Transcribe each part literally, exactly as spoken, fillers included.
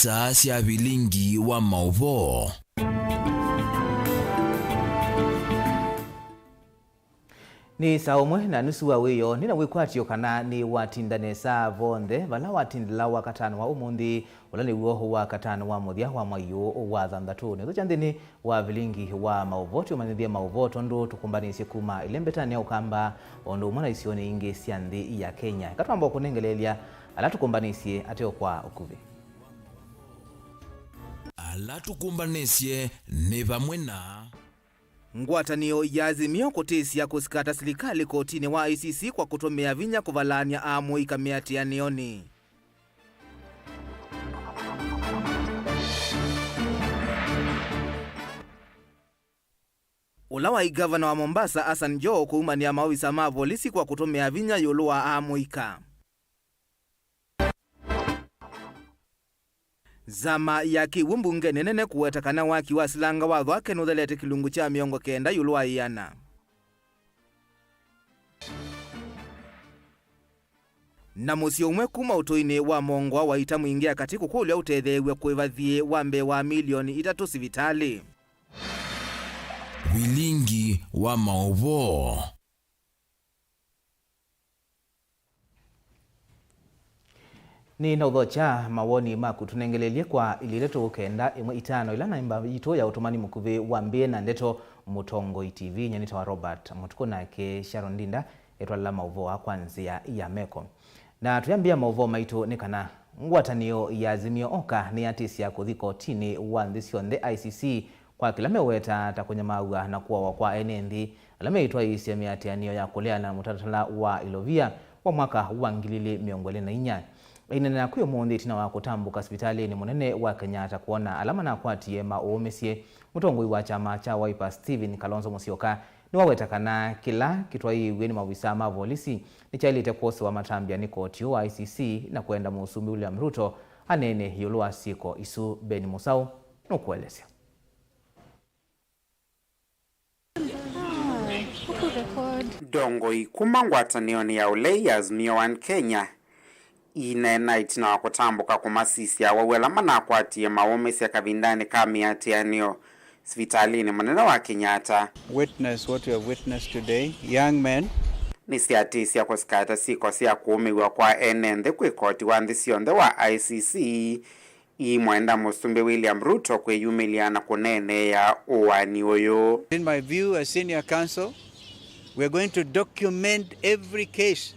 Saa sya vilingi wa maũvoo. Nĩ saa ũmwe na nusu wa wĩoo, nĩ na wĩkwatyo kana nĩ watinda nesa vonthe vala watindĩla wa katano wa ũmũnthĩ, ũla nĩw'o wa katano wa mũthya wa mwai ũũ wa thanthatũ. Nĩ ũthũkya nthĩnĩ wa vilingi wa maũvoo, tũmanyĩthye maũvoo tondũ tũkũmbanĩsye kuma ĩlembetanĩ ya Ũkamba o ũndũ ũmwe na isionĩ ingĩ sya nthĩ ya Kenya. Eka twamba kũnengeleelya ala tũkũmbanĩsye ateo kwa ũkuvĩ. Ala tũkũmbanĩsye nĩ vamwe na. Ngwatanĩo ya Azimio kũtĩsya kũsikata silikalĩ kotinĩ wa I C C kwa kũtũmĩa vinya kũvalaany'a amũika mĩatĩanĩonĩ. Ũla waĩ ngavana wa Mombasa, Hassan Joho, kũumanĩa maovisa ma volisi kwa kũtũmĩa vinya ĩũlũ wa amũika. Nzama ya kĩw'ũ mbungenĩ nene kũweta kana waki wa silanga wa thwake nũthelete kĩlungu kya mĩongo kenda ĩũlũ wa ĩana. Na mũsyĩ ũmwe kuma ũtũinĩ wa Mongoa waita mwingĩ ya katĩ kũkũlya ũtetheew'e kũĩva thiĩ wa mbee wa milioni itatũ sivitalĩ. Vilingi wa maũvoo. Nĩ na ũthokya mawoni maku, tũnengelelye kwa ilĩ itatũ kenda ĩmwe itano, ila namba yitũ ya ũtũmani mũkuvĩ wa mbĩe na ndeto, Mũtongoi T V. Nyie nĩtawa Robert Mũtukũ, nake Sharon Ndinda etwalĩla maũvoo kwa nzĩa ya meko. Na tũyambĩa maũvoo maitũ nĩ kana ngwatanĩo ya Azimio Oka nĩyatĩsya kũthi kotinĩ wa nthĩ syonthe, I C C, kwa kĩla meũweta ta kũnyamaaw'a na kũawa kwa ene nthĩ ala meĩtwaĩĩsye mĩatĩanĩo ya kũleana na mũtalatala wa Ilovia wa mwaka wa ngili ilĩ mĩongo ĩlĩ na inya. Aineenea kwĩ ũmũnthĩ ĩtina wa kũtambũka sivitalĩnĩ mũnene wa Kenyatta kwona ala manakwatie maũũmĩsye, mũtongoi wa kyama kya Wiper Stephen Kalonzo Musyoka nĩwaweta kana kĩla kĩtwaĩĩw'e nĩ maovisaa ma volisi nĩkyaĩlĩte kwosĩwa matambya nĩ koti wa I C C na kwenda Mũsumbĩ William Ruto aneene ĩũlũ wa syĩko isu. Ben Musau nũkũelesya. Ndongoi kuma ngwatanĩonĩ ya ũlei ya Azimio One Kenya ineena ĩtina wa kũtambũka kũmasisya awau ala manakwatie maũmĩsya kavindanĩ ka mĩatĩanĩo sivitalĩnĩ mũnene wa Kenyatta. Witness what we have witnessed today, young men. Nĩsyatĩsya kũsikata syĩko sya kũũmĩw'a kwa ene nthĩ kwĩ koti wa nthĩ syonthe wa I C C, imwenda Mũsumbĩ William Ruto kwĩyumĩlya na kũneeneea ũaani ũyũ. In my view, as senior counsel, we are going to document every case,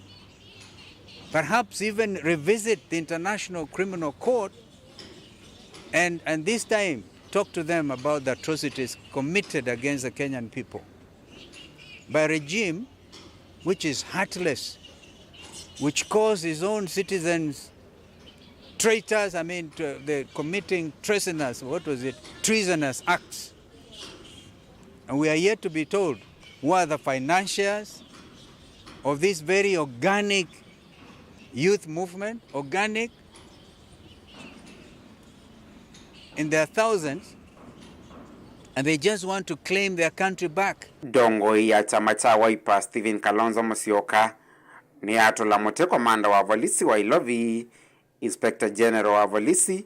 perhaps even revisit the International Criminal Court and, and this time talk to them about the atrocities committed against the Kenyan people by a regime which is heartless, which calls his own citizens traitors, I mean, to the committing treasonous, what was it, treasonous acts. And we are yet to be told who are the financiers of this very organic youth movement, organic in their thousands, and they just want to claim their country back. Ndongoi ya kyama kya Wiper, Stephen Kalonzo Musyoka, nĩatũla mũtĩ komanda wa volisi wa Ilovi, Inspector General wa volisi,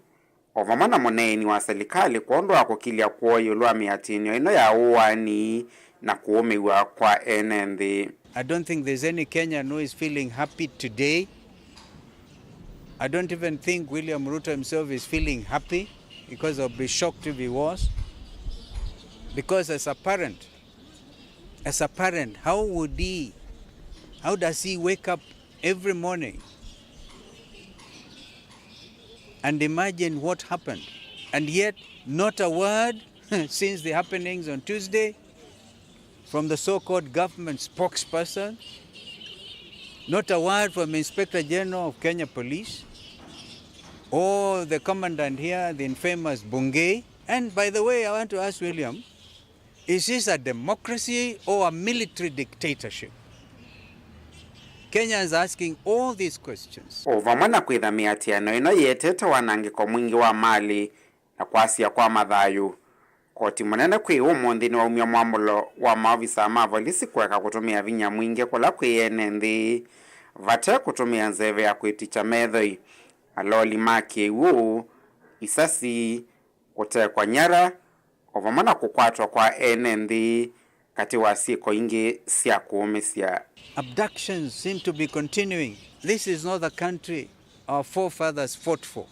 o vamwe na mũneeni wa selikalĩ kwondũ wa kũkilya kwoo ĩũlũ wa mĩatĩanĩo ĩno ya ũaani na kũũmĩw'a kwa ene nthĩ. I don't think there's any Kenyan who is feeling happy today. I don't even think William Ruto himself is feeling happy because I'll be shocked if he was. Because as a parent, as a parent, how would he, how does he wake up every morning and imagine what happened? And yet, not a word since the happenings on Tuesday from the so-called government spokesperson, not a word from Inspector General of Kenya Police or the commandant here, the infamous Bungei. And by the way, I want to ask William, is this a democracy or a military dictatorship? Kenyans are asking all these questions. O vamwe na kwĩtha mĩatĩano ĩno yĩetete wanangĩko mwingĩ wa malĩ na kwasya kwa mathayũ, koti mũnene kwĩ ũmũnthĩ nĩwaumya mwamũlo wa maovisa ma volisi kũeka kũtũmĩa vinya mwingĩ kũla kwĩ ene nthĩ vate kũtũmĩa nzeve ya kwĩtikya methoi, maloli ma kĩw'ũ, isasi, kũtekwa nyara, o vamwe na kũkwatwa kwa ene nthĩ, katĩ wa syĩko ingĩ sya kũũmĩsya. Abductions seem to be continuing. This is not the country our forefathers fought for.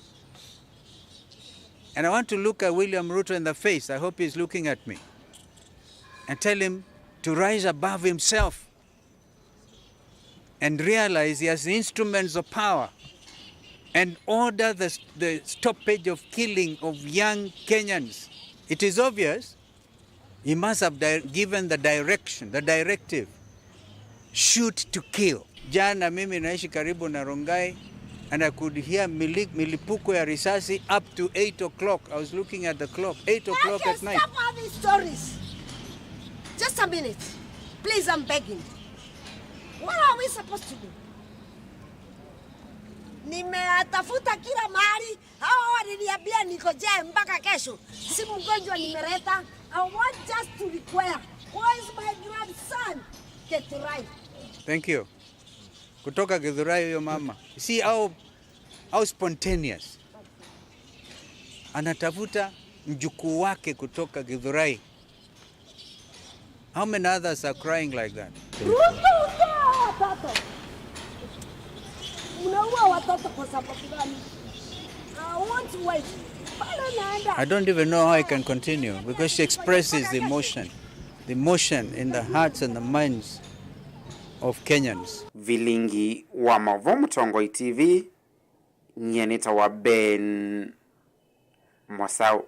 And I want to look at William Ruto in the face. I hope he's looking at me. And tell him to rise above himself and realize he has the instruments of power and order the, the stoppage of killing of young Kenyans. It is obvious he must have di- given the direction, the directive, shoot to kill. Jana mimi naishi karibu na Rongai and I could hear mili- milipuko ya risasi up to eight o'clock. I was looking at the clock, eight o'clock at night. Stop all these stories. Just a minute. Please, I'm begging. What are we supposed to do? Nimeyatafuta kila mahali. Hawa waliniambia niko je mpaka kesho. Si mgonjwa nimeleta. I want just to require. Where is my grandson? Get right. Thank you. Kutoka Githurai huyo mama. See how, how spontaneous. Anatafuta mjukuu wake kutoka Githurai. How many others are crying like that? Ruto, utoa watoto. Mnaua watoto kwa sababu gani? I want wife. Pale naenda. I don't even know how I can continue because she expresses the emotion, the emotion in the hearts and the minds of Kenyans. Vilingi wa Maũvoo Mũtongoi T V, nyie nĩtawa Ben Mosau.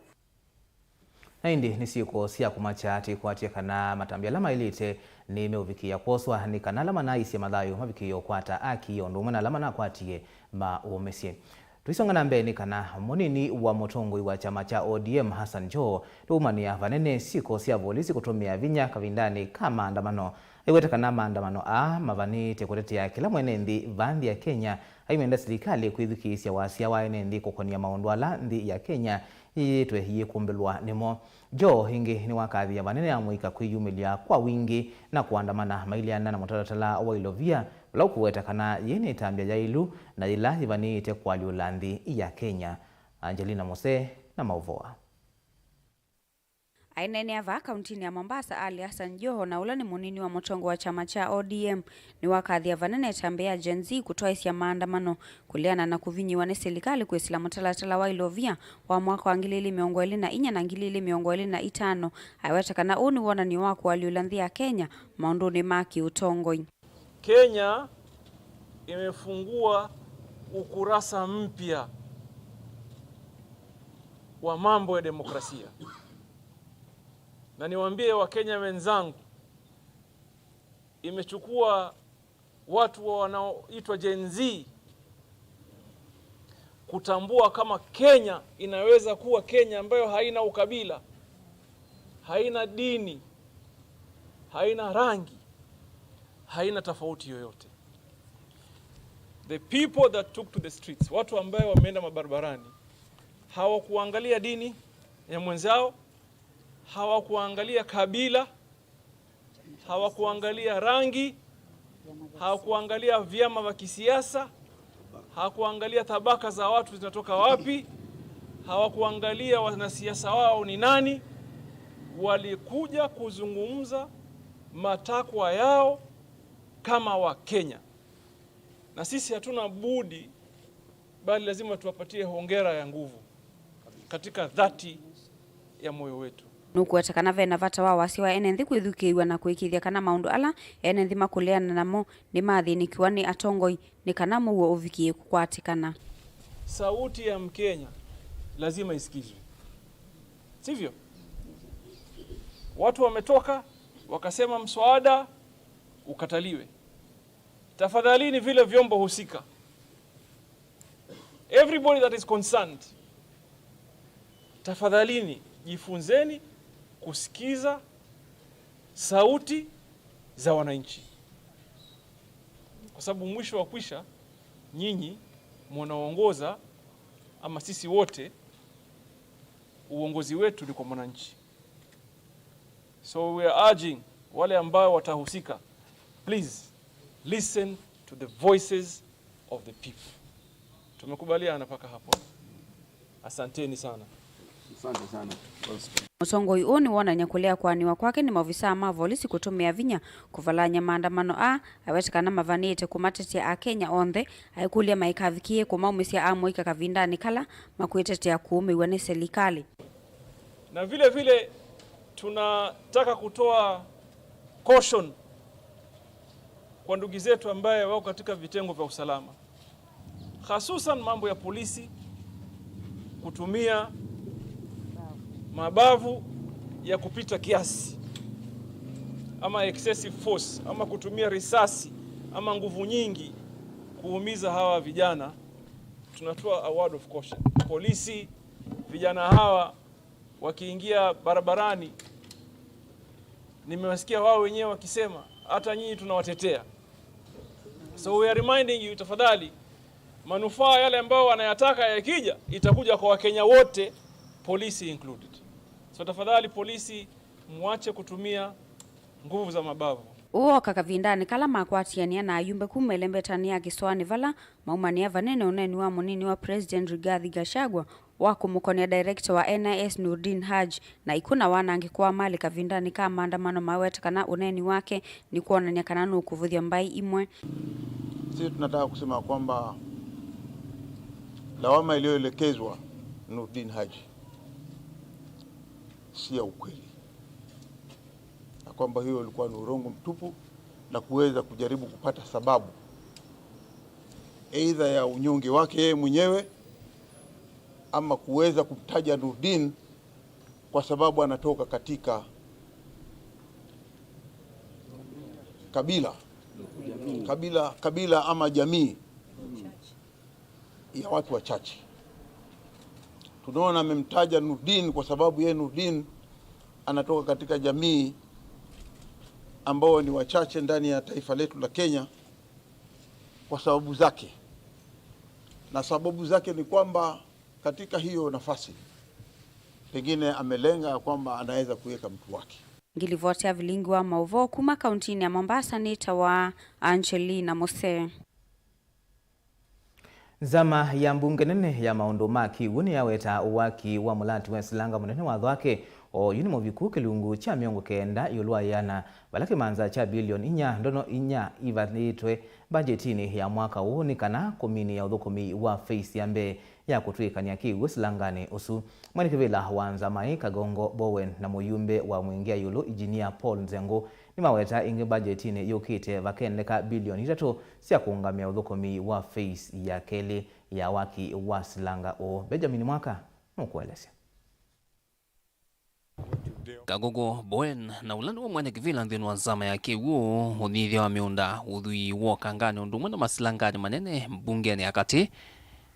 Na ĩndĩ nĩ syĩko sya kũmakya tĩkwatye kana matambya ala maĩlĩte nĩmeũvikĩĩa kwoswa nĩ kana ala manaaisye mathayũ mavikĩĩe ũkwata aki o ũndũ ũmwe na ala manakwatie maũmĩsye. Tũisonga na mbee nĩ kana mũnini wa mũtongoi wa kyama kya O D M Hassan Joho nĩwaumanĩa vanene syĩko sya volisi kũtũmĩa vinya kavindanĩ ka maandamano. Aiweta kana maandamano aa mavanĩte kũtetea kĩla mwene nthĩ va nthĩ ya Kenya aimenda silikalĩ kwĩthukĩĩsya wasya wa ene nthĩ kũkonĩa maũndũ ala nthĩ ya Kenya yĩyĩtwe yĩkũmbĩlwa nĩmo. Joho ĩngĩ nĩwakathĩa vanene amũika kwĩyumĩlya kwa wingĩ na kũandamana maileana na mũtalatala wa ilovia, ũla ũkũweta kana yĩ nĩ ĩtambya yaĩlu na yĩla yĩvanĩĩte kũalyũla nthĩ ya Kenya. Angelina Mose na maũvoo aa. Aineenea vaa kauntinĩ ya Mombasa, Ali Hassan Joho, na ũla nĩ mũnini wa mũtongoi wa kyama kya O D M, nĩwakathĩa vanene ĩtambya ya Gen Z kũtwaĩsya maandamano kũleana na kũvinyĩĩwa nĩ silikalĩ kwĩsĩla mũtalatala wa ilovia wa mwaka wa ngili ili mĩongo ĩlĩ na inya na ngili ili mĩongo ĩlĩ na itano, aiweta kana ũũ nĩ wonany'o wa kũalyũla nthĩ ya Kenya maũndũnĩ ma kĩũtongoi. Kenya imefungua ukurasa mpya wa mambo ya demokrasia. Na niwaambie Wakenya wenzangu, imechukua watu wa wanaoitwa Gen Z kutambua kama Kenya inaweza kuwa Kenya ambayo haina ukabila, haina dini, haina rangi, haina tofauti yoyote. The people that took to the streets, watu ambayo wameenda mabarabarani, hawakuangalia dini ya mwenzao, hawakuangalia kabila, hawakuangalia rangi, hawakuangalia vyama vya kisiasa, hawakuangalia tabaka za watu zinatoka wapi, hawakuangalia wanasiasa wao ni nani. Walikuja kuzungumza matakwa yao kama Wakenya, na sisi hatuna budi bali lazima tuwapatie hongera ya nguvu katika dhati ya moyo wetu. Nũkũweta kana ve na vata wa wasya wa ene nthĩ kwĩthukĩĩw'a na kũĩkĩĩthya kana maũndũ ala ene nthĩ makũleana namo nĩmathĩnĩkĩwa nĩ atongoi nĩ kana mũuo ũvikĩĩe kũkwatĩkana. Sauti ya Mkenya lazima isikizwe, sivyo? Watu wametoka wakasema mswada ukataliwe. Tafadhalini vile vyombo husika, everybody that is concerned, tafadhalini jifunzeni kusikiza sauti za wananchi, kwa sababu mwisho wa kwisha nyinyi mnaongoza, ama sisi wote, uongozi wetu ni kwa mwananchi. So we are urging wale ambao watahusika, please listen to the voices of the people. Tumekubaliana mpaka hapo? Asanteni sana. Asante sana. Mũtongoi ũũ nĩwonany'a kũlea kũanĩwa kwake nĩ maovisaa ma volisi kũtũmĩa vinya kũvalany'a maandamano aa, awete kana mavanĩĩte kũmatetea Akenya onthe, aikũlya maikavikĩĩe kũmaumĩsya amũika kavindanĩ kala makwĩtetea kũũmĩw'a nĩ silikalĩ. Na vile vile tunataka kutoa caution kwa ndugu zetu ambaye wako katika vitengo vya usalama, hususan mambo ya polisi kutumia mabavu ya kupita kiasi ama excessive force ama kutumia risasi ama nguvu nyingi kuumiza hawa vijana. Tunatoa a word of caution. Polisi, vijana hawa wakiingia barabarani, nimewasikia wao wenyewe wakisema, "Hata nyinyi tunawatetea." So we are reminding you, tafadhali, manufaa yale ambayo wanayataka yakija, itakuja kwa Wakenya wote, polisi included. So tafadhali, polisi, mwache kutumia nguvu za mabavu. Ũũ wooka kavindanĩ kala makwatĩanĩa na ayumbe kuma ĩlembetanĩ ya kĩsoanĩ vala maumanĩa vanene ũneeni wa mũnini wa President Rigathi Gachagua wa kũmũkonea director wa N I S Noordin Haji na ikuũ na wanangĩko wa malĩ kavindanĩ ka maandamano, maweta kana ũneeni wake nĩ kwonany'a kana nũkũvũthya mbaĩ imwe. Sisi tunataka kusema kwamba lawama iliyoelekezwa Noordin Haji si ya ukweli, na kwamba hiyo ilikuwa ni urongo mtupu na kuweza kujaribu kupata sababu aidha ya unyonge wake yeye mwenyewe ama kuweza kumtaja Noordin kwa sababu anatoka katika kabila, kabila, kabila ama jamii ya watu wachache. Tunaona amemtaja Noordin kwa sababu yeye Noordin anatoka katika jamii ambao ni wachache ndani ya taifa letu la Kenya kwa sababu zake, na sababu zake ni kwamba katika hiyo nafasi pengine amelenga ya kwamba anaweza kuweka mtu wake. Ngilivoti ya vilingi wa maũvoo kuma kauntinĩ ya Mombasa nĩtawa Angelina Musee. Nzama ya mbunge nene ya maũndũ ma kĩw'ũ nĩyaweta ũwaki wa mũlati wa silanga mũnene wa Thwake oyu nĩ mũviku kĩlungu kya mĩongo kenda ĩũlũ wa ĩana, vala kĩmanza kya bilioni inya ndono inya ivathĩtwe mbajetinĩ ya mwaka ũũ nĩ kana kũminĩa ũthũkũmi wa phase ya mbee ya kũtw'ĩkany'a kĩw'ũ silanganĩ ũsu. Mwene kĩvĩla wa nzama ĩĩ Kagongo Bowen na mũyumbe wa Mwingĩa Ĩũlũ Engineer Paul Nzengũ nĩmaweta ĩngĩ mbajetinĩ yũkĩte vakendeka bilioni itatũ sya kũũngamĩa ũthũkũmi wa phase ya kelĩ ya waki wa silanga ũũ. Benjamin Mwaka nũkũelesya. Kagogo Bowen, na ũla nĩwe mwene kĩvĩla nthĩnĩ wa nzama ya kĩw'ũ, ũnyithya wa mĩũnda, ũthwii wa ũkanganĩ ũndũ ũmwe na masilanganĩ manene mbungenĩ ya katĩ,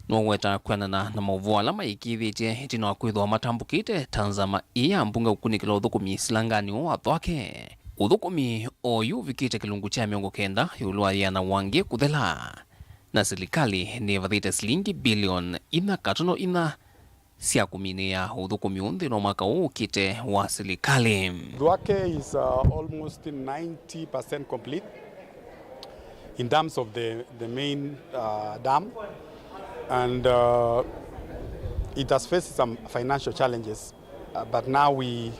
nĩwaweta kwĩanana na maũvoo ala maĩkĩĩthĩtye ĩtina wa kwĩthĩwa matambũkĩte ta nzama ĩĩ ya mbunge kũkunĩkĩla ũthũkũmi silanganĩ ũũ wa Thwake. Ũthũkũmi oyu ũvikĩte kĩlungu kya mĩongo kenda ĩũlũ wa yĩana wangĩ kũthela, na silikalĩ nĩĩvathĩte silingi bilioni inya katono inya sya kũminĩa ũthũkũmi ũũ nthĩnĩ wa mwaka ũũ ũkĩte wa silikalĩ. Thwake is uh, almost ninety percent complete in terms of the, the main uh, dam, and uh, it has faced some financial challenges, uh, but now we,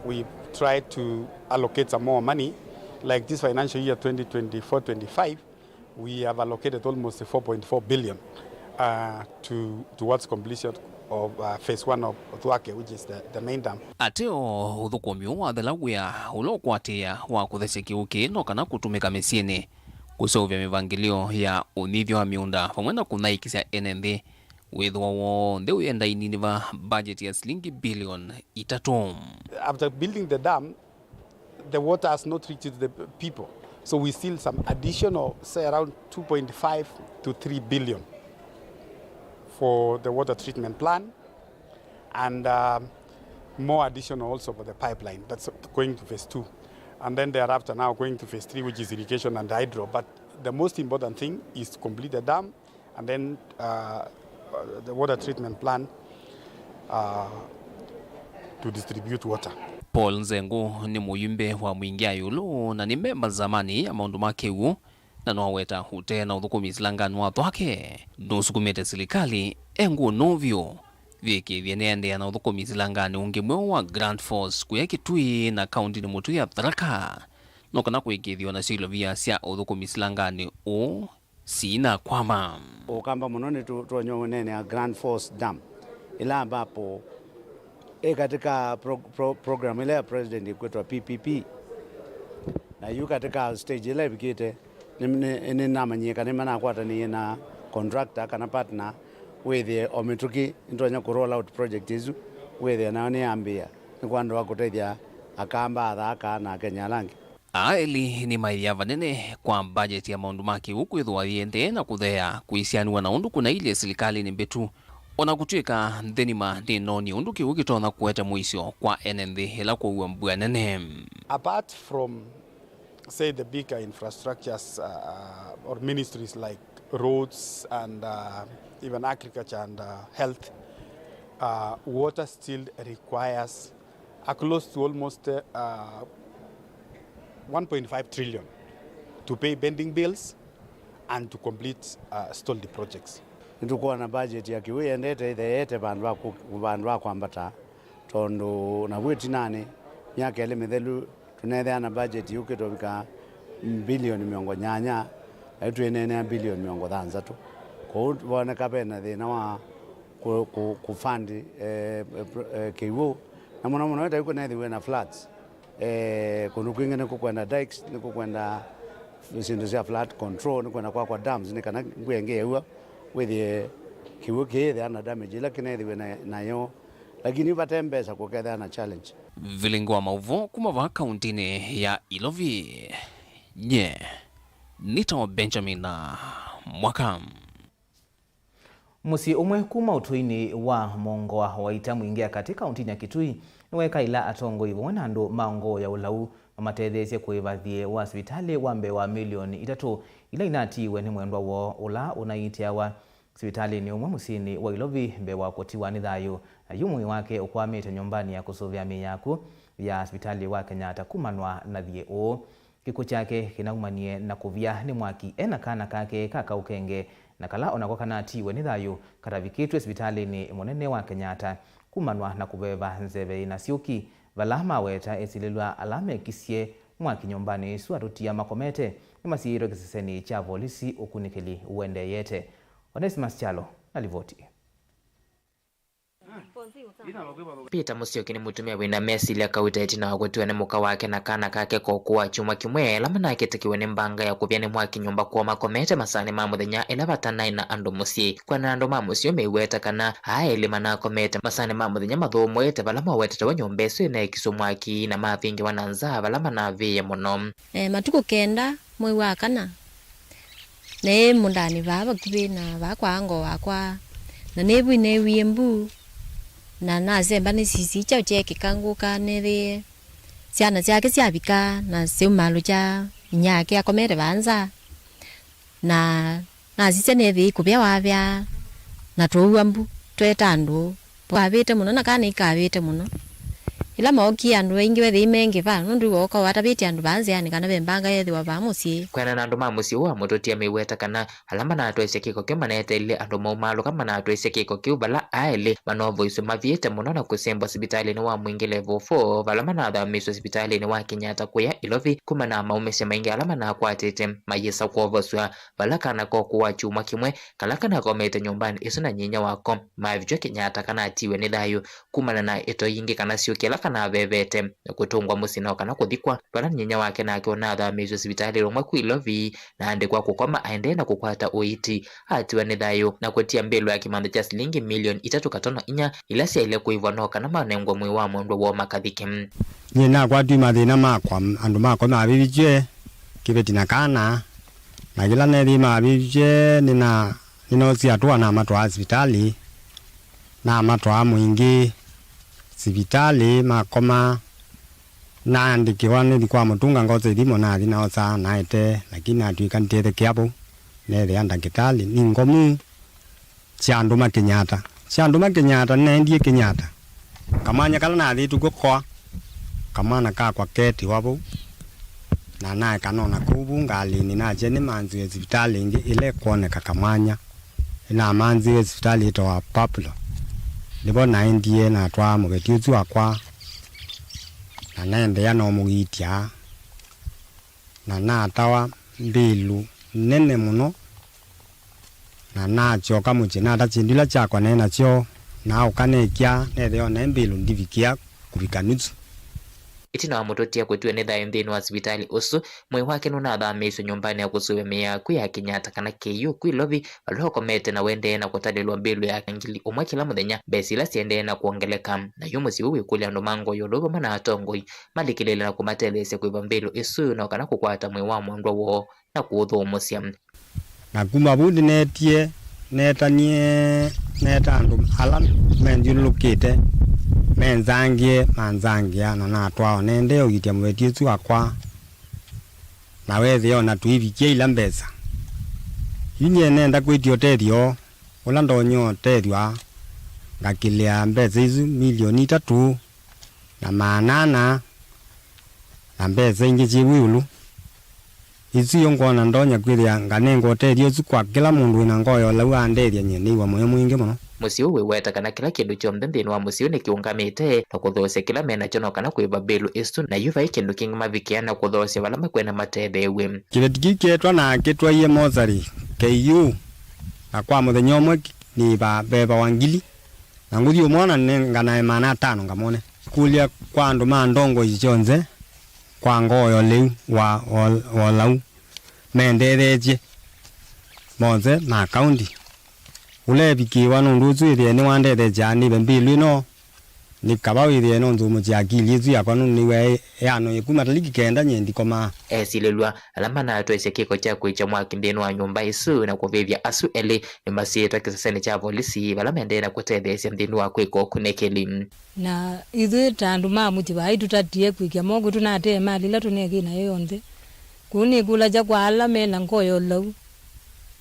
we try to allocate some more money, like this financial year twenty twenty-four twenty-five, we have allocated almost four point four billion uh, to, towards completion of uh, phase one of Thwake, which is the, the main dam. Ateo, ũthũkũmi ũũ wathela wĩa ũla ũkwatĩĩa wa kũthesya kĩw'ũ kĩĩ no kana kũtũmĩka mĩsyĩnĩ, kũseũvya mĩvangĩlĩo ya ũnyithyo wa mĩũnda, vamwe na kũnyaĩĩkĩsya ene nthĩ wĩthĩwa w'onthe ũyenda ĩniniva mbajeti ya silingi bilioni itatũ. After building the dam, the water has not reached the people. So we still some additional, say, around two point five to three billion for the water treatment plant, and uh, more additional also for the pipeline that's going to phase two. And then thereafter now going to phase three, which is irrigation and hydro. But the most important thing is to complete the dam and then uh, the water treatment plant uh, to distribute water. Paul Nzengũ nĩ mũyumbe wa Mwingĩa Ĩũlũ na nĩ memba nzamanĩ ya maũndũ ma kĩw'ũ, na noweta ũtee na ũthũkũmi silanganĩ wa Thwake nũsukumĩte silikalĩ e ngũnũ vyũ Vĩkĩĩthye nĩendeea na ũthũkũmi silanganĩ ũngĩ mweũ wa Grant Falls kũya Kitui na kaũntinĩ mũtũi ya Tharaka, no kana kũĩkĩĩthya o nasyo ilovia sya ũthũkũmi silanganĩ ũũ sinakwama. Ũkamba mũno nĩ tu-, tuonye ũneenea Grant Falls Dam, ĩla ambapo ĩ katika pro-, pro-, program ĩla ya president ĩkwĩtwa P P P. Na yu katika stage ĩla ĩvikĩte, nĩ, nĩ, nĩnamanyie kana nĩmanakwatanĩie na contractor kana partner, wĩthĩe o mĩtũkĩ nĩtonya kũ roll out project ĩsu, wĩthĩe nayo nĩyambĩĩa, nĩ kwa andũ a kũtethya Akamba, Athaka na Akenya ala angĩ. Aa elĩ nĩmaĩthya vanene kwa mbajeti ya maũndũ ma kĩw'ũ kwĩthĩwa yĩendee na kũtheea kũisianĩw'a na ũndũ kũnailyĩ silikalĩnĩ mbĩtu. O na kũtw'ĩka nthĩ nima nĩnoonie ũndũ kĩw'ũ kĩtonya kũete mũisyo kwa ene nthĩ ĩla kwaua mbua nene. Apart from, say, the bigger infrastructures, uh, or ministries like roads and, uh, even agriculture and, uh, health, uh, water still requires a close to almost, uh, one point five trillion to pay pending bills and to complete, uh, stalled projects. Nĩtũkwona budget ya kĩw'ũ yendete ĩtheete vandũ va kũ-, vandũ va kwambata, tondũ navu ĩtinanĩ, myaka ĩlĩ mĩthelu, tũneethĩa na budget yũkĩte ũvika mbilioni mĩongo nyanya, na yu twĩneenea mbilioni mĩongo thanthatũ. Kwoou voneka vena thĩna wa kũ-, kũ-, kũ fund, eh, eh, pro-, eh, kĩw'ũ, na mũno mũno ĩtaĩ kũneethĩwe na floods. Eh, kũndũ kwingĩ nĩkũkwenda dikes, nĩkũkwenda syĩndũ sya flood control, nĩkwenda kwakwa dams, nĩ kana mbua ĩngĩ yaua, wĩthĩe kĩw'ũ kĩyĩthĩa na damage ĩla kĩneethĩwe na, nayo, lakini vate mbesa kũkethĩa na challenge. Vilingi wa maũvoo kuma vaa kaũntinĩ ya Ilovi, nye nĩtawa Benjamin Mwaka. Mũsyĩ ũmwe kuma ũtũinĩ wa Mongoa wa ita mwingĩ ya katĩ kaũntinĩ ya Kitui nĩwekaĩla atongoi vamwe na andũ ma ngoo ya ũlau mamatetheesye kũĩva thiĩ wa sivitalĩ wa mbee wa milioni itatũ ila inatiiwe nĩ mwendwa woo ũla ũnaiitĩawa sivitalĩnĩ ũmwe mũsyĩnĩ wa Ilovi mbee wa kũtiwa nĩ thayũ, na yu mwĩĩ wake ũkwamĩte nyũmbanĩ ya kũsũvĩa mĩĩ ya akw'ũ ya sivitalĩ wa Kenyatta kumanwa na thiĩ ũũ. Kĩkw'ũ kyake kĩnaumanie na kũvya nĩ mwaki e na kana kake ka kaũkenge, na kala o nako kanatiiwe nĩ thayũ katavikĩtw'e sivitalĩnĩ mũnene wa Kenyatta kumanwa na kũveva nzeve yĩ na syũki, vala maweta esilĩlw'a ala mekisye mwaki nyũmbanĩ ĩsu atũtia makomete nĩmasiĩĩtwe kĩsesenĩ kya volisi ũkunĩkĩli ũendeeyete. Onesimus Kyalo na livoti. Peter Musyoki nĩ mũtumĩa wĩ na mesilya kauta ĩtina wa kũtiwa nĩ mũka wake na kana kake koko wa kyumwa kĩmwe, ala manakĩtĩkiwe nĩ mbanga ya kũvya nĩ mwaki nyũmba kwoo makomete masaanĩ ma mũthenya ĩla vatanaĩ na andũ mũsyĩ. Kwĩanana na andũ ma mũsyĩ, meiweta kana aa elĩ manakomete masaanĩ ma mũthenya mathũmũĩte vala mawetete wa nyũmba ĩsu ĩnaekiswe mwaki na mavingĩwa na nzaa vala manavĩĩe mũno. E, matukũ kenda mwei wa kana, naĩ mũndanĩ vaa vakuvĩ na vaa kwa ango wakwa, na nĩvu neewie mbu, na nasemba nĩ sisi kyaũ kyeekĩka ngũka nĩthĩe syana syake syavika na syaumalũkya inyia yake akomete vaa nza, na nasisya nĩthĩe ikũvya wavya, na twaua mbu tweta andũ. Kavĩte mũno na kana ikavĩte mũno. Ĩla mookie andũ aingĩ wethĩi mengĩ vaa, nũndũ wooka watavĩtye andũ vaa nzĩanĩ kana ve mbanga yeethĩwa vaa mũsyĩ. Kwĩanana na andũ ma mũsyĩ ũũ wa mũtũtia meiweta kana ala manatwaisye kĩko kĩu maneteelile andũ maumaalũka manatwaisye kĩko kĩu vala aelĩ manovoiswe maviĩte mũno na kũsembwa sivitalĩnĩ wa Mwingĩ Level four, vala manathamiswe sivitalĩnĩ wa Kenyatta kũya Ilovi kumana na maũmĩsyo maingĩ ala manakwatĩte mayĩsa kwovosw'a. Vala kana koko wa kyumwa kĩmwe kala kanakomete nyũmbanĩ ĩsu na nyinyia wako, mavichwa Kenyatta kanatiwe nĩ thayũ kumana na ĩtoi ingĩ kana syũki ĩla kanavevete, na kũtũngwa mũsyĩ no kana kũthikwa, vala nyinyia wake nake ũnathamiswe sivitalĩ ũmwe ku Ilovi na andĩkwa kũkoma aendee na kũkwata ũiiti, atiwa nĩ thayũ na kũtia mbĩlũ ya kĩmantha kya silingi milioni itatũ katono inya ila syaĩle kũĩvwa no kana manengwe mwĩĩ wa mwendwa woo makathike. Nyie nakwatw'e mathĩna makwa, andũ makwa mavivikywe kĩveti na kana, na yĩla neethĩie mavivikywe, nĩna-, nĩnoosie atũa namatwaa sivitalĩ, namatwaa Mwingĩ sivitalĩ, makoma, naandĩkĩwa nĩthi kwa mũtũnga ngosa ithimo, nathi naosa naete, lakini natw'ĩka nditethekea vau, neethĩa ndakĩtalĩ nĩ ngomu. Syandũma Kenyatta. Syandũma Kenyatta, nĩnaendie Kenyatta. Kamwanya kala nathĩtwe kw'o koa, kamwana kakwa ketiwa vau. Na naeka nona kũu vu ngalĩnĩ, nakya nĩmanzĩwe sivitalĩ ĩngĩ ĩla ĩkwoneka Kamwanya. Nĩnamanzĩwe sivitalĩ ĩtawa Pablo. Nĩvo naendie natwaa mũveti ũsu wakwa, na naendeea noomũiitya, na natawa mbĩlũ nene mũno, na nasyoka mũsyĩ nata syĩndũ ila syakwa naĩ nasyo, na aũka nekya nethĩa o naĩ mbĩlũ ndivikĩa kũvika nusu. Ĩtina wa mũtũtia kũtiwa nĩ thayũ nthĩnĩ wa sivitalĩ ũsu, mwĩĩ wake nũnathamiisye nyũmbanĩ ya kũsũvĩa mĩĩ ya akw'ũ ya Kenyatta kana K U kwĩ Lovi, vala ũkomete na ũendee na kũtalĩlwa mbĩlũ ya ngili ũmwe kĩla mũthenya, mbesa ila siendee na kwongeleka. Na yu mũsyĩ ũũ wĩkũlya andũ ma ngoo ya ũlau vamwe na atongoi malikĩlĩĩle na kũmatetheesya kũĩva mbĩlũ ĩsu, no kana kũkwata mwĩĩ wa mwendwa woo na kũũthũmũsya. Na kuma vau nĩneetie, neetanie, neeta andũ ala menthyũlũlũkĩte menzangĩe, manzangĩa, na natwaa o naendee ũiitya mũveti ũsu wakwa, na weethĩa o na tũivikĩa ila mbesa. Yu nyie nenda kwĩtya ũtethyo ũla ndonya ũtethw'a, ngakĩlĩa mbesa isu milioni itatũ na maana ana, na mbesa ingĩ syĩ vu ĩũlũ. Isu yo ngwona ndonya kwĩthĩa nganenga ũtethyo ũsu kwa kĩla mũndũ wĩ na ngoo ya ũlau aandethya, nyie nĩĩw'a mũyo mwingĩ mũno. Mũsyĩ ũũ wĩweta kana kĩla kĩndũ kyonthe nthĩnĩ wa mũsyĩ ũũ nĩkĩũngamĩte na kũthoosya kĩla me nakyo no kana kũĩva mbĩlũ ĩsu, na yu vai kĩndũ kĩngĩ mavikĩa na kũthoosya vala makwenda matetheew'e. Kĩveti kĩu kyeetwa na kĩtwaie mosarĩ K U, na kwa mũthenya ũmwe nĩĩva vevawa ngili. Na ngũthi ũmwona nĩ nganae maana atano ngamwone. Kũlya kwa andũ ma ndongoi syonthe kwa ngoo ya ũleu wa, wa, wa ũlau mendetheetye monthe ma kaunti. Ũlevikĩĩwa nũndũ ũsu wĩthĩe nĩwandetheesya nĩve mbĩlũ ĩno, nĩ kava wĩthĩe no nzũmũsya akili ĩsu yakwa nũndũ nĩw'aa yanoie kuma taliki kenda nyie ndikomaa. Esilĩlw'a ala manatwaisye kĩko kya kwĩkya mwaki nthĩnĩ wa nyũmba ĩsu na kũvĩvya asu elĩ nĩmasiĩtwe kĩsesenĩ kya volisi vala maendee na kũtetheesya nthĩnĩ wa kwĩka ũkunĩkĩli. Na ithuĩ ta andũ ma mũsyĩ vaa, tũtatie kwĩkĩa moko, tũnatee mali ĩla tũnekĩ nayo yonthe. Kũu nĩkũlasya kwa ala me na ngoo ya ũlau,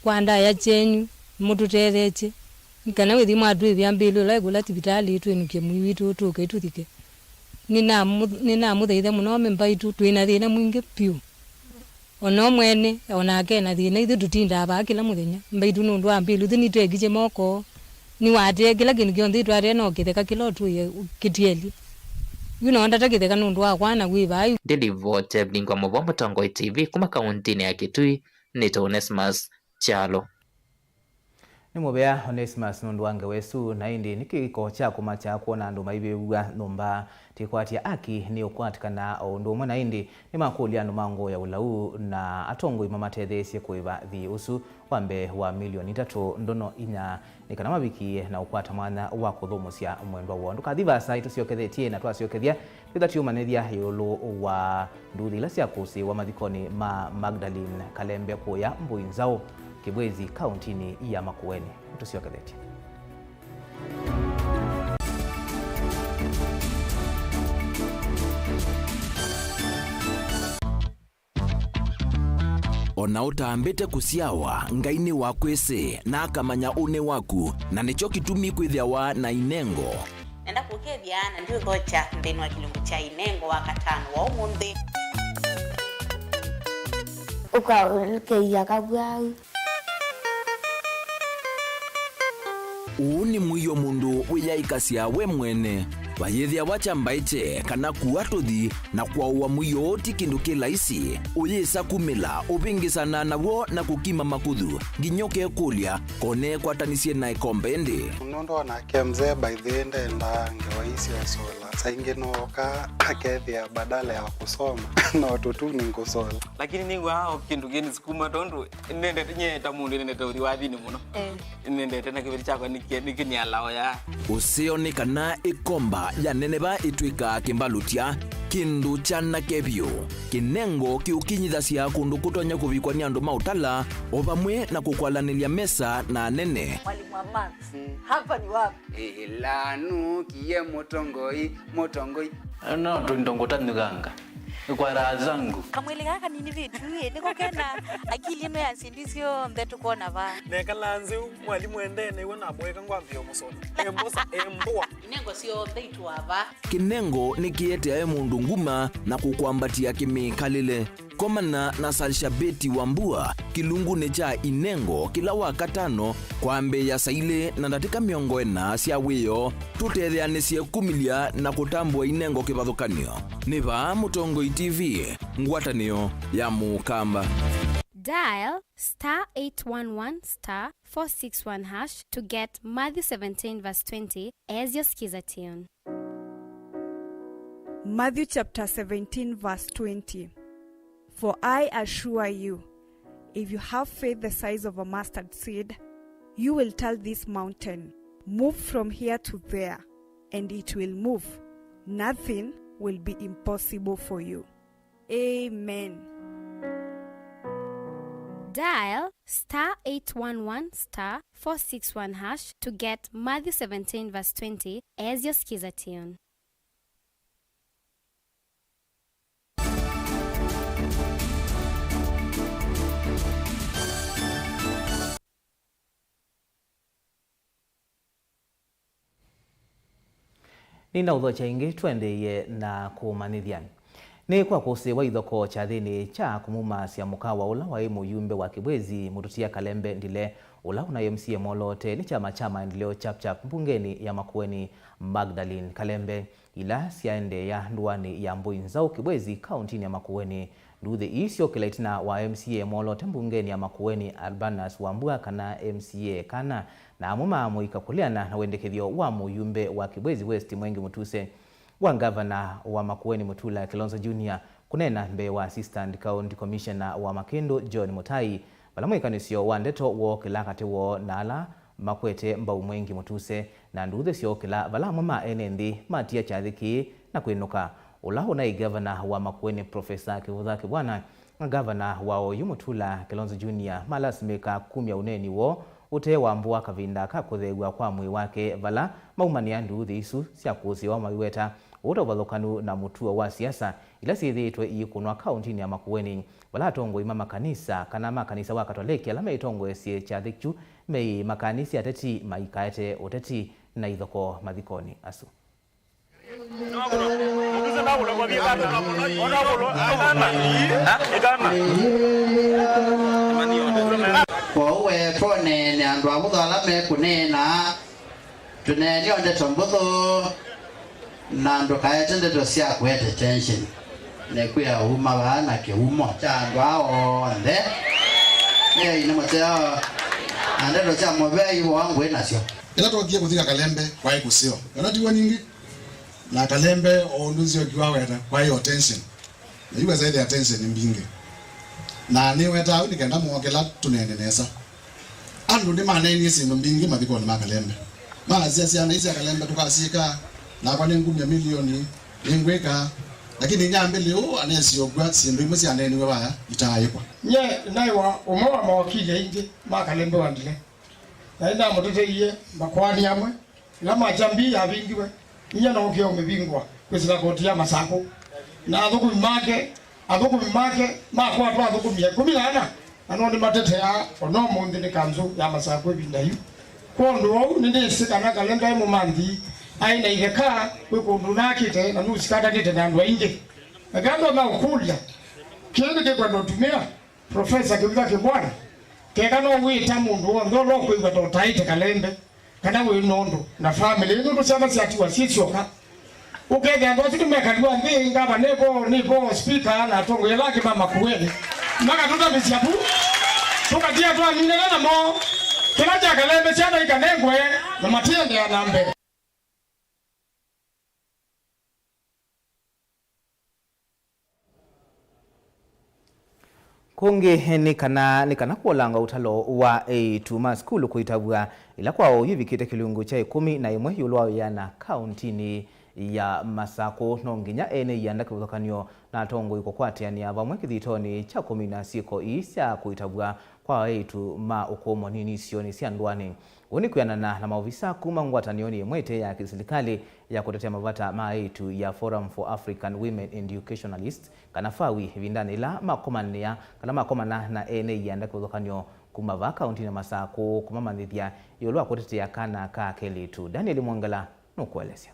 kwa ndaya kyenyu, mũtũtetheesye, nĩ kana wĩthi mwatwĩvĩa mbĩlũ ĩla ĩkũla sivitalĩ, twĩnũkye mwĩĩ witũ tũke tũthike. Nĩnamũ-, nĩnamũthaitha mũno, me mbaitũ, twĩ na thĩna mwingĩ vyũ. O na o mwene, o nake e na thĩna, ithyĩ tũtindaa vaa kĩla mũthenya. Mbaitũ nũndũ wa mbĩlũ, ithyĩ nĩtwekisye moko, nĩwatee kĩla kĩndũ kyonthe, itwatee no kĩtheka kĩla ũtũĩe kĩtielye. Yu no ndata kĩtheka nũndũ wakwa na wĩ vaa yu. Ndĩlivote Bingwa Mũvoo, Mũtongoi T V, kuma kauntinĩ ya Kitui, nĩtawa Onesmus Kyalo. Nĩ mũvea Onesmus nũndũ wa ngewa ĩsu, na ĩndĩ nĩ kĩko kya kũmakya kwona andũ maivĩvw'a nyũmba. Tĩkwatya aki nĩ ũkwatĩkana o ũndũ ũmwe, na ĩndĩ nĩmakũlya andũ ma ngoo ya ũlau na atongoi mamatetheesye kũĩva thiĩ ũsu wa mbee wa milioni itatũ ndono inya, nĩ kana mavikie na ũkwata mwanya wa kũthũmũsya mwendwa woo. Ndũkathi vaasa, ĩtũsyokethetye, na twasyokethya, twĩtha tũimanyĩthya ĩũlũ wa nduthi ila syakũsĩĩwa mathikonĩ ma Magdalene Kalembe kũya Mbũi Nzaũ, Kĩbwezi, kauntinĩ ya Makueni. Nĩtũsyokethetye. O na ũtambĩte kũsyawa, Ngai nĩwakwĩsĩ, na akamanya ũnĩ waku, na nĩkyo kĩtumi kwĩthĩawa na inengo. Nenda kũkethya na ndiũthokya nthĩnĩ wa kĩlungu kya inengo wa katano wa ũmũnthĩ. Ũkaũlũkĩia kavwau. Ũũ nĩ mũio mũndũ wĩyaĩkasya we mwene. Vayĩthĩawa kyambaĩkye kana kua tũthi na kwaũa mũio ũũ ti kĩndũ kĩ laisi. Ũyĩsa kumĩla, ũvĩngĩsana naw'o na kũkima makũthũ, nginya ũkekũlya, ko neekwatanisye na ĩkombe ĩndĩ? Nũndũ onake mzee by the way ndendaa ngewa ii sya ũsola. Saa ingĩ nooka akethĩa badala ya kũsoma no tũtuni ngũsola. Lakini nĩw'aa o kĩndũ kĩnĩsukuma tondũ nĩnendete, nyie ta mũndũ nĩnendete ũthi wathinĩ mũno. Eh. Nĩnendete na kĩveti kyakwa nĩkĩ-, nĩkĩnialaoya. Ũseo nĩ kana ĩkomba ya neneva ĩtw'ĩkaa kĩmbalũtya, kĩndũ kyanake vyũ, kĩnengo kĩũkinyithasya kũndũ kũtonya kũvikwa nĩ andũ ma ũtala, o vamwe na kũkwalanĩlya mesa na anene. Mwalimu wa maths, mm, hapa ni wapi? Ĩla nũkie mũtongoi, mũtongoi. No tũindo ngũtanyũkanga. Kwa raha zangu. Kamwĩlĩ gaka kanini vitu ĩ, nĩko kena akili ĩno ya syĩndũ syonthe tũkona vaa. Nekalaa nzĩ, mwalimũ endee nĩw'o namũeka ngwambĩĩa ũmũsola. Embosa, embũa. Inengo syonthe itũa vaa. Kĩnengo nĩkĩeteae mũndũ nguma na kũkwambatĩa kĩmĩkalĩle. Komana na Salshabeti Wambua kĩlungunĩ kya Inengo kĩla Wakatano kwambĩĩa saa ilĩ na ndatĩka mĩongo ĩna sya wĩoo, tũtetheanĩsye kumĩlya na kũtambũa Inengo kĩvathũkany'o. Nĩ vaa Mũtongoi T V, ngwatanĩo ya Mũkamba. Dial star eight one one star four six one hash to get Matthew seventeen verse twenty as your Skiza tune. Matthew chapter seventeen, verse twenty. For I assure you, if you have faith the size of a mustard seed, you will tell this mountain, "Move from here to there," and it will move. Nothing will be impossible for you. Amen. Dial star eight one one star four six one hash to get Matthew seventeen verse twenty as your Skiza tune. Nĩnaũthokya ĩngĩ, tũendeeye na kũmanyĩthya. Nĩ kwa kũsĩĩwa ithokoo kyathĩnĩ kya kũmumasya mũkawa ũla waĩ mũyumbe wa Kĩbwezi, Mũtũtia Kalembe Ndile, ũla ũnaĩ M C A mwoloote nĩ kyama kya Maendeleo Chap Chap mbungenĩ ya Makueni, Magdalene Kalembe. Ila syaendeea ndũanĩ ya Mbũi Nzaũ Kĩbwezi, kaũntinĩ ya Makueni. Nduuthĩ ii syokĩla ĩtina wa M C A mwoloote mbungenĩ ya Makueni, Albanus Wambua, kana M C A Kana, na amwe maamũika kũleana na wendekethyo wa mũyumbe wa Kĩbwezi West Mwengi Mũtuse, wa ngavana wa Makueni Mutula Kilonzo Junior kũneena mbee wa Assistant County Commissioner wa Makĩndũ John Mutai, vala mwĩkanĩsyo wa ndeto wookĩla katĩ woo na ala makwete mbau Mwengi Mũtuse, na nduuthĩ syookĩla vala amwe ma ene nthĩ matia kyathĩ kĩĩ na kwĩnũka. Ũla ũnaĩ ngavana wa Makueni, Professor Kĩvũtha Kĩvwana, na ngavana wa oyu Mutula Kilonzo Junior malasimĩka kumya ũneeni woo ũtee Wambua kavinda ka kũtheew'a kwa mwĩĩ wake, vala maumanĩa nduuthĩ isu sya kũsĩĩwa maiweta ũũ ta ũvathũkanu na mũtuo wa siasa ila syĩthĩĩtwe iikũnwa kaũntinĩ ya Makueni, vala atongoi ma makanisa kana ma kanisa wa Katoleki ala meitongoesye kyathĩ kyu meĩ makaanĩsye ateti maikaete ũteti na ithokoo mathikonĩ asu. Kwoou we, twoneene andũ avũthũ ala mekũneena, tũneeneo ndeto mbũthũ, na ndũkaete ndeto sya kũete tension. Nĩkwĩa uma vaa na kĩumo kya andũ aa onthe. Nĩaine mũteo na ndeto sya mũvea ivoa ngũĩ nasyo. Ĩla twokie kũthika Kalembe, kwaĩ kũseo. Kana tiw'o ningĩ? Na Kalembe, o ũndũ nziokiwa weta, kwaĩ o tension. Na yu wesa ĩthĩa tension mbingĩ. Na nĩwetaa ũu nĩ kenda mookĩla tũneene nesa. Andũ nĩmaneenie syĩndũ mbingĩ mathikonĩ ma Kalembe. Maasya syana ii sya Kalembe tũkasyĩka, nakwa nĩngumya milioni, nĩngwĩka. Lakini inyambĩlĩ ũũ anesie ũkw'a syĩndũ imwe syaneeniwe vaya itaaĩkwa. Nye naĩ wa ũmwe wa mawakili aingĩ ma Kalembe wa Ndile. Na nĩnamũteteie makoani amwe. Ĩla Machambi yavingiwe, inya nookie ũmĩvingũa kwĩsĩla koti ya Masakũ. Na athũkũmi make, athũkũmi make makwatwa athũkũmi ĩkũmi na ana, na no nĩmateteaa o na ũmũnthĩ nĩ kanzũ ya Masakũ ĩvinda yu. Kwa ũndũ ũu, nĩnĩsĩ kana Kalembe aĩ mũmanthi, aĩ na itheka kwĩ kũndũ nakĩte, na nũsikatanĩte na andũ aingĩ. Na kĩla ndonya ũkũlya, kĩĩ nĩkĩkwenda ũtumĩa Profesa Kĩvutha Kĩvwana, keka no wĩta mũndũ w'onthe ũla ũkwĩw'a ta ũtaĩte Kalembe, kana wĩ nũndũ na famĩlĩ, nũndũ syana syatiwa syĩ syoka. Ũkethĩa andũ asu nĩmekaliwa nthĩ, ngavana nĩvo, nĩvo, spika na atongoi ala angĩ ma Makueni, makatũtavĩsya vu, tũkatia twaminana namo. Kĩla kya Kalembe syana ikanengwe, na matiendeea na mbee. Kũngĩ nĩ kana, nĩ kana kũolanga ũtalo wa eĩtu ma sukulu kũitavw'a, ĩla kwa oyu ĩvikĩte kĩlungu kya ĩkũmi na ĩmwe ĩũlũ wa wĩana kaũntinĩ ya Masakũ. No nginya ene ianda kĩvathũkany'o na atongoi kũkwatĩanĩa vamwe kĩthitonĩ kya kũmina syĩko ii sya kũitavw'a kwa eĩtu ma ũkũũ mũnini isionĩ sya ndũanĩ. Ũu nĩ kwĩanana na maovisa kuma ngwatanĩonĩ ĩmwe ĩte ya kĩsilikalĩ ya kũtetea mavata ma eĩtu ya Forum for African Women Educationalists, kana FAWE, ĩvindanĩ yĩla makomanĩa kana makomana na ene ianda kĩvathũkany'o kuma vaa kaũntinĩ ya Masakũ kũmamanyĩthya ĩũlũ wa kũtetea kana ka kelĩtu. Daniel Mwongela nũkũelesya.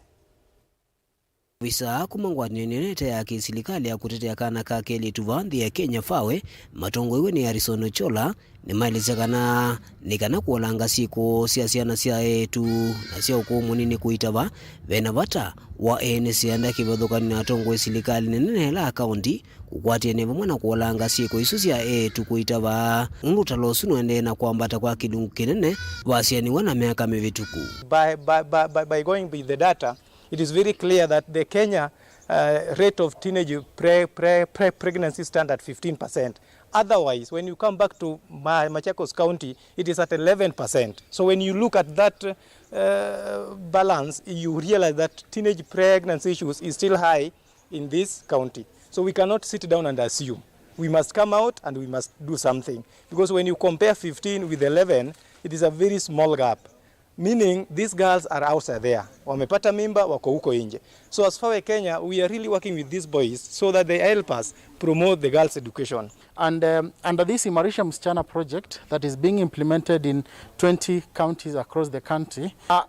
Ovisa kuma ngwatanĩo nene ĩte ya kĩsilikalĩ ya kũtetea kana ka kelĩtu vaa nthĩ ya Kenya, FAWE, matongoew'e nĩ Harrison Ochola, nĩmaelesya kana nĩ kana kũolanga syĩko sya syana sya eĩtu na sya ũkũũ mũnini kũitava, vena vata wa ene syanda kĩvathũkany'o na atongoi silikalĩ nene na ĩla kaũnti kũkwatĩanĩa vamwe na kũolanga syĩko isu sya eĩtu kũitava, nũndũ ũtalo ũsu nũendee na kwambata kwa kĩlungu kĩnene vasyanĩw'a na myaka mĩvĩtũku. By, by, by, by, by going with the data, it is very clear that the Kenya uh, rate of teenage pre, pre, pre pregnancy stand at fifteen percent. Otherwise, when you come back to Ma- Machakos County, it is at eleven percent. So when you look at that uh, balance, you realize that teenage pregnancy issues is still high in this county. So we cannot sit down and assume. We must come out and we must do something. Because when you compare fifteen with eleven, it is a very small gap. Meaning, these girls are outside there. Wamepata mimba, wako huko nje. So as FAWE Kenya, we are really working with these boys so that they help us promote the girls' education. And um, under this Imarisha Msichana project that is being implemented in twenty counties across the country, are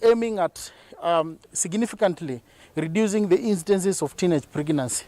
aiming at um, significantly reducing the incidences of teenage pregnancy.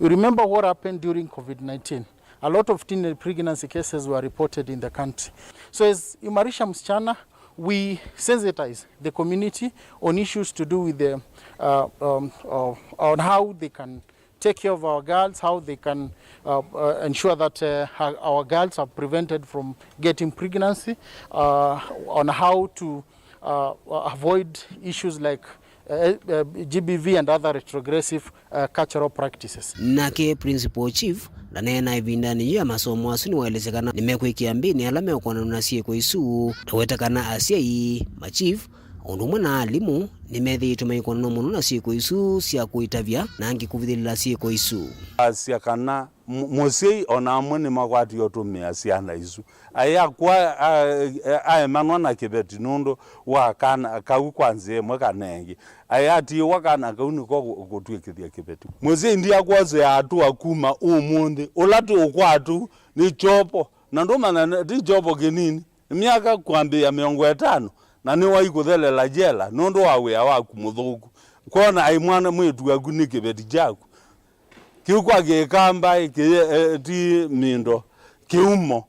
You remember what happened during COVID nineteen. A lot of teenage pregnancy cases were reported in the country. So as Imarisha Msichana, we sensitize the community on issues to do with the, uh, um, uh, on how they can take care of our girls, how they can uh, uh, ensure that uh, our girls are prevented from getting pregnancy, uh, on how to uh, avoid issues like uh, uh, G B V and other retrogressive uh, cultural practices. Nake Principal Chief ndaneena ĩvindanĩ yĩu ya masomo asu nĩwaelesya kana nĩmekwĩkĩa mbĩnĩ ala meũkonanw'a na syĩko isu, na weta kana asyai, ma chief, o ũndũ ũmwe na alimũ nĩmethĩĩtwe maikonanw'a mũno na syĩko isu sya kũitavya na angĩ kũvithĩlĩla syĩko isu. Asya kana mũ- mũsyai o na amwe nĩmakwatie ũtũmĩa syana isu. Aĩ akwa a- a- aemanwa na kĩveti nũndũ wa kana kau kwa nzĩa ĩmwe kana ĩngĩ. Aĩ atiĩwa kana kau nĩko kũ- kũtw'ĩkĩthya kĩveti. Mũsyai ndiakwosea atũa kuma ũmũnthĩ ũla tũũkwatũ nĩ kyopo, na ndũmanya nĩ- ti kyopo kĩnini. Myaka kwambĩĩa mĩongo ĩtano, na nĩwaikũthelela jela nũndũ wa wĩa waku mũthũku. Kwona aĩ mwana mwĩĩtu waku nĩ kĩveti kyaku. Kĩu kwa Kĩkamba kĩyĩ, eh, ti mĩndo, kĩumo.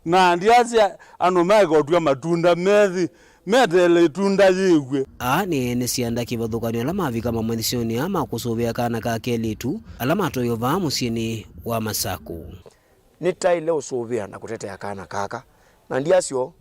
Na ndiasya andũ maekotw'a matunda methi, meteele ĩtunda yĩw'e. Aa nĩ ene syanda kĩvathũkany'o ala mavika mamanyĩsyonĩ aa ma kũsũvĩa kana ka kelĩtu ala matoiwe vaa mũsyĩnĩ wa Masakũ. Nĩtaĩle ũsũvĩa na kũtetea kana kaka, na ndiasyo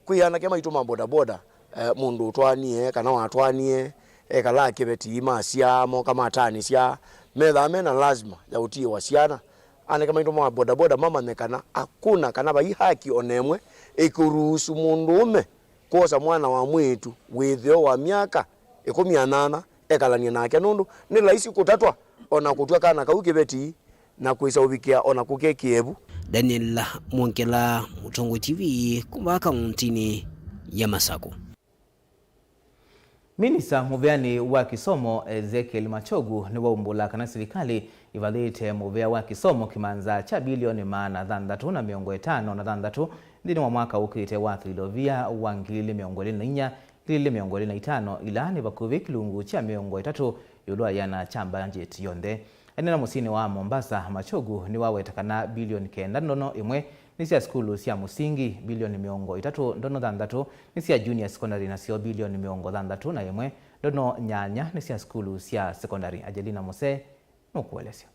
kwĩ anake maitũ ma bodaboda, eh, mũndũ ũtwaanie kana watwaanie, ekalaa kĩveti masya moka mataanĩsya, methaa mena lazima ya ũtiĩwa syana. Anake maitũ ma bodaboda mamanye kana akuna kana vai haki o na ĩmwe ĩkũruhusu mũndũũme kwosa mwana wa mwĩĩtu wĩthĩo wa myaka ĩkũmi na nyanya ekalany'e nake, nũndũ nĩ laisi kũtatwa o na kũtw'a kana kau kĩveti na kwĩsa ũvikĩa o na kũke kĩevu. Daniel Mwongela, Mũtongoi T V, kuma kaũntinĩ ya Masakũ. Minista mũvĩanĩ wa kĩsomo Ezekiel Machogu nĩwaumbũla kana silikalĩ ĩvathĩte mũvĩa wa kĩsomo kĩmanza kya bilioni maana thanthatũ na mĩongo ĩtano na thanthatũ nthĩnĩ wa mwaka ũkĩte wa kĩilovia wa ngili ilĩ mĩongo ĩlĩ na inya, ngili ilĩ mĩongo ĩlĩ na itano, ila nĩ vakuvĩ kĩlungu kya mĩongo ĩtatũ ĩũlũ wa ĩana kya mbanjeti yonthe. Aneena mũsyĩnĩ wa Mombasa, Machogu nĩwaweta kana bilioni kenda ndono ĩmwe nĩ sya sukulu sya mũsingi, bilioni mĩongo ĩtatũ ndono thanthatũ nĩ sya junior secondary, nasyo bilioni mĩongo thanthatũ na ĩmwe ndono nyanya nĩ sya sukulu sya secondary. Angelina Musee nũkũelesya.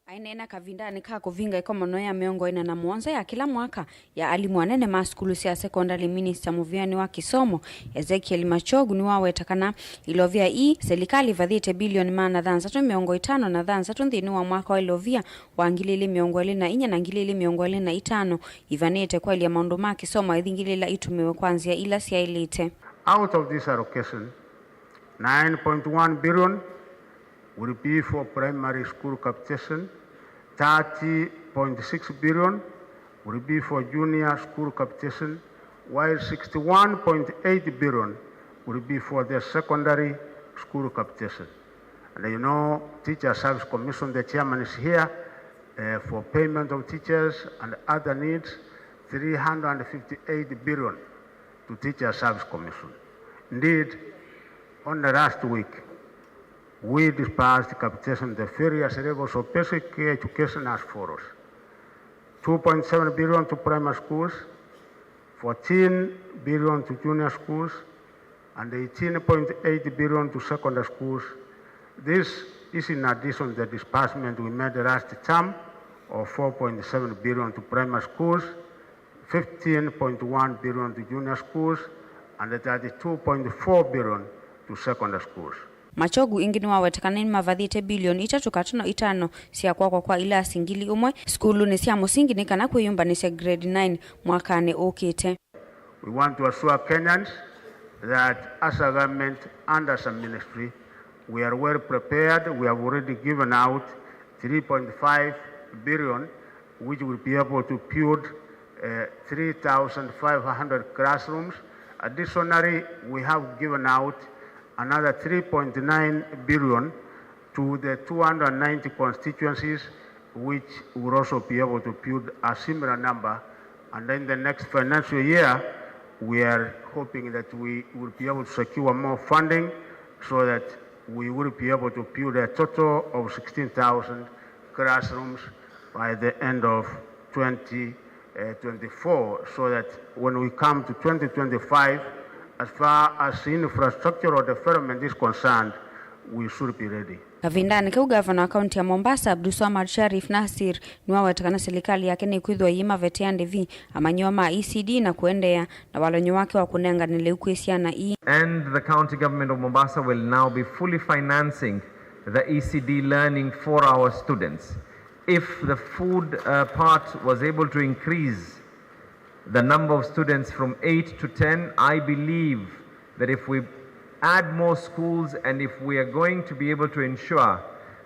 Aineena kavindanĩ ka kũvinga ĩkomano ya mĩongo ĩna na mũonza ya kĩla mwaka ya alimũ anene ma sukulu sya sekondalĩ, minista mũvĩanĩ wa kĩsomo Ezekiel Machogu nĩwaweta kana ilovia ii, silikalĩ ĩvathĩte bilioni maana thanthatũ mĩongo ĩtano na thanthatũ nthĩnĩ wa mwaka wa ilovia wa ngili ilĩ mĩongo ĩlĩ na inya na ngili ilĩ mĩongo ĩlĩ na itano, ivanĩte kwaĩlya maũndũ ma kĩsomo aithi ngili ila itũmĩwe kwa nzĩa ila syaĩlĩte. Out of this allocation, nine point one billion will be for primary school capitation, thirty point six billion will be for junior school capitation, while sixty-one point eight billion will be for the secondary school capitation. And you know, Teacher Service Commission, the chairman is here, uh, for payment of teachers and other needs, three hundred fifty-eight billion to Teacher Service Commission. Indeed, only last week, We disbursed capitation at the various levels of basic education as follows: two point seven billion to primary schools, fourteen billion to junior schools, and eighteen point eight billion to secondary schools. This is in addition to the disbursement we made last term of four point seven billion to primary schools, fifteen point one billion to junior schools, and thirty-two point four billion to secondary schools. Machogu ĩngĩ nĩwaweta kana nĩmavathĩte bilioni itatũ katono itano sya kwakwa kwa ilasi ngili ũmwe sukulunĩ sya mũsingi nĩ kana kwĩyũmbanĩsya grade nine mwakanĩ ũkĩte. We want to assure Kenyans that as a government and as a ministry, we are well prepared. We have already given out three point five billion, which will be able to build uh, three thousand five hundred classrooms. Additionally, we have given out another three point nine billion to the two hundred ninety constituencies, which will also be able to build a similar number. And in the next financial year, we are hoping that we will be able to secure more funding so that we will be able to build a total of sixteen thousand classrooms by the end of twenty twenty-four, so that when we come to twenty twenty-five, as far as infrastructural development is concerned, we should be ready. Kavindanĩ kau, gavana wa kaunti ya Mombasa, Abdulswamad Sharif Nasir, nĩwaweta kana silikalĩ yake nĩkwĩthĩwa yĩmavetea ndĩvi amanyĩw'a ma E C D na kũendeea na walony'o wake wa kũnengane lĩu kwĩ syana ii. And the county government of Mombasa will now be fully financing the E C D learning for our students. If the food, uh, part was able to increase the number of students from eight to ten, I believe that if we add more schools and if we are going to be able to ensure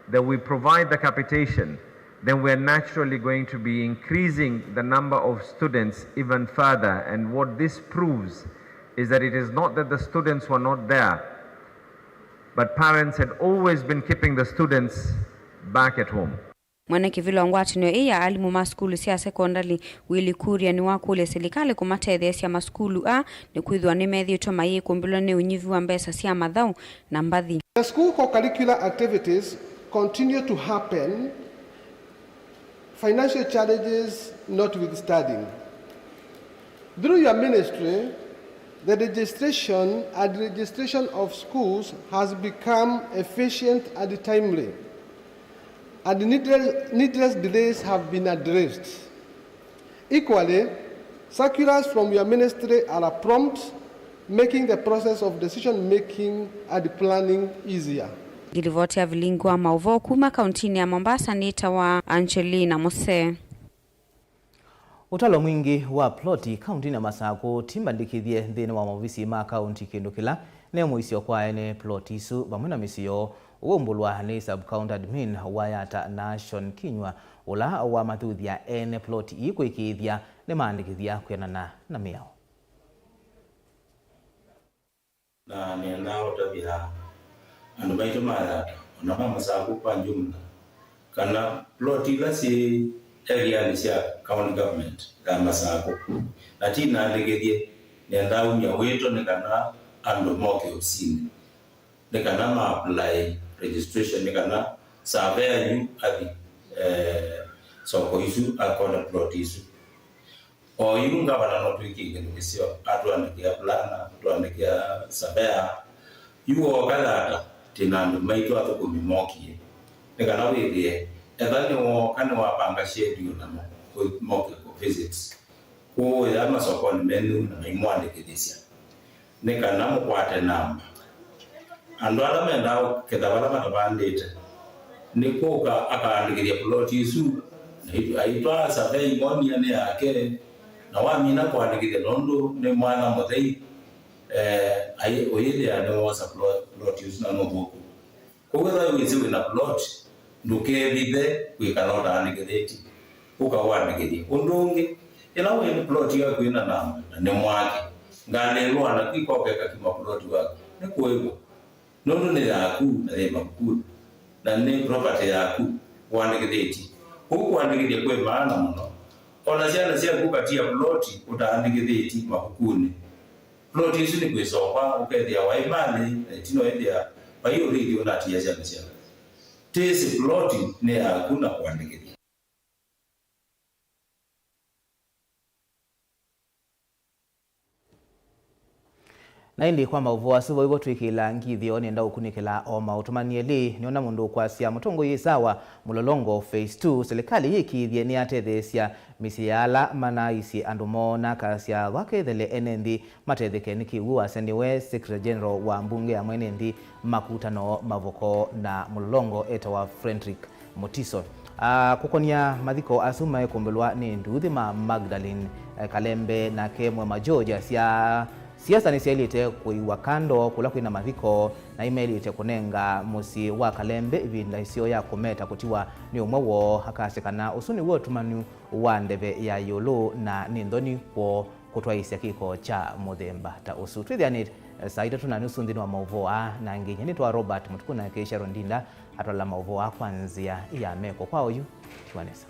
that we provide the capitation, then we are naturally going to be increasing the number of students even further. And what this proves is that it is not that the students were not there, but parents had always been keeping the students back at home. Mwene kĩvĩla wa ngwatanĩo ĩĩ ya alimũ ma sukulu sya sekondalĩ, Willy Kuria, nĩwakũlya silikalĩ kũmatetheesya masukulu aa nĩkwĩthĩwa nĩmethĩĩtwe mayĩkũmbĩlwa nĩ ũnyivu wa mbesa sya mathaũ na mbathi. The school co-curricular activities continue to happen, financial challenges notwithstanding. Through your ministry, the registration and registration of schools has become efficient and timely, and needless, needless delays have been addressed. Equally, circulars from your ministry are prompt, making the process of decision making and planning easier. Ngilivoti ya vilingi wa maũvoo kuma kauntinĩ ya Mombasa nĩtawa Angelina Musee. Ũtalo mwingĩ wa ploti kauntinĩ ya Masakũ ti mbandĩkĩthye nthĩnĩ wa maovisi ma kaunti, kĩndũ kĩla nĩ mũisyo kwa ene ploti isu vamwe na mĩsyĩ yoo. Ũwaumbũlwa nĩ sub-county admin wa Yatta Nashon Kinyua, ũla wamathuthya ene ploti ii kũĩkĩĩthya nĩmaandĩkĩthya kwĩanana na mĩao. Na nĩendaa ũtavya andũ maitũ ma Yatta, o na ma Masakũ kwa jumla, kana ploti ila syĩ erianĩ sya county government ya Masakũ na ti naandĩkĩthye, nĩendaa umya wĩto nĩ kana andũ moke ovisinĩ, nĩ kana ma apply registration, nĩ kana surveyor yu athi, eh, soko isu akone ploti isu. O yu ngavana no twĩkie kĩndũ kĩseo, atũandĩkĩa planner, atũandĩkĩa surveyor. Yu wooka Yatta, twĩ na andũ maitũ athũkũmi mokie. Nĩ kana wĩthĩe, etha nĩwooka, nĩwapanga schedule namo, kũ-, moke kũ visits. Kũũya masokonĩ menyu na maimwandĩkĩthĩsya. Nĩ kana mũkwate namba. Andũ ala mendaa kũketha vala matavandĩte, nĩ kũka akaandĩkĩthya ploti ĩsu, na aitw-, aitwaa survey imonia nĩ yake, na wamina kũandĩkĩthya nũndũ nĩ mwana mũthei, eh, ai-, ũyĩthĩa nĩwosa plo-, ploti ĩsu na nũthũku. Kwoou ethĩwa wĩsĩ wĩ na plot, ndũkevithe kwĩkala ũtaandĩkĩthĩtye. Ũka ũandĩkĩthye. Ũndũ ũngĩ, ĩla wĩ plot yaku ĩna namba na nĩ mwake, ngalĩlwa naku ikoka ĩkakima plot waku. Nĩ kũĩvwa. Nũndũ nĩ yaku na yĩ mavukunĩ. Na nĩ property yaku ũandĩkĩthĩtye. Kwoou kũandĩkĩthya kwĩ maana mũno. O na syana syaku ũkatia plot ũtaandĩkĩthĩtye mavukunĩ. Plot ĩsu nĩkwĩsokwa ũkethĩa waĩ malĩ, na ĩtina ũĩthĩa Vai ũthĩithyo ũnatiĩa syana syaku. Tĩsĩ ploti nĩ yaku na kũandĩkĩthya. Na ĩndĩ kwa maũvoo asu, vau vo twĩkĩla ngithyo, nĩenda ũkunĩkĩla o maũtũmani elĩ. Nĩona mũndũ ũkwasya, mũtongoi sawa, Mũlolongo phase two, silikalĩ yĩkĩĩthye nĩyatetheesya mĩsyĩ ya ala manaaisye andũ moo, na akasya vake ĩthele ene nthĩ matetheke nĩ kĩw'ũ. Wasya nĩwe Secretary General wa mbunge ya mwene nthĩ makutano mavoko na Mũlolongo etawa Frederick Mutiso. Ah, kũkonia mathiko asu maekũmbĩlwa nĩ nduuthĩ ma Magdalene, eh, Kalembe nake Mwema George asya siasa nĩsyaĩlĩte kũiwa kando kũla kwĩna mathiko, na imaĩlĩte kũnenga mũsyĩ wa Kalembe ĩvinda ĩseo ya kũmeta kũtiwa nĩ ũmwe woo. Akasya kana ũsu nĩw'o ũtumanu wa ndeve ya ĩũlũ na nĩ nthoni kwoo kũtwaĩĩsya kĩko kya mũthemba ta ũsu. Twĩthĩanĩte, eh, saa itatũ na nusu nthĩnĩ wa maũvoo aa na angĩ. Nyie nĩtwa Robert Mũtuku, nake Sharon Ndinda atwala maũvoo aa kwa nzĩa ya meko. Kwa oyu, tiwa nesa.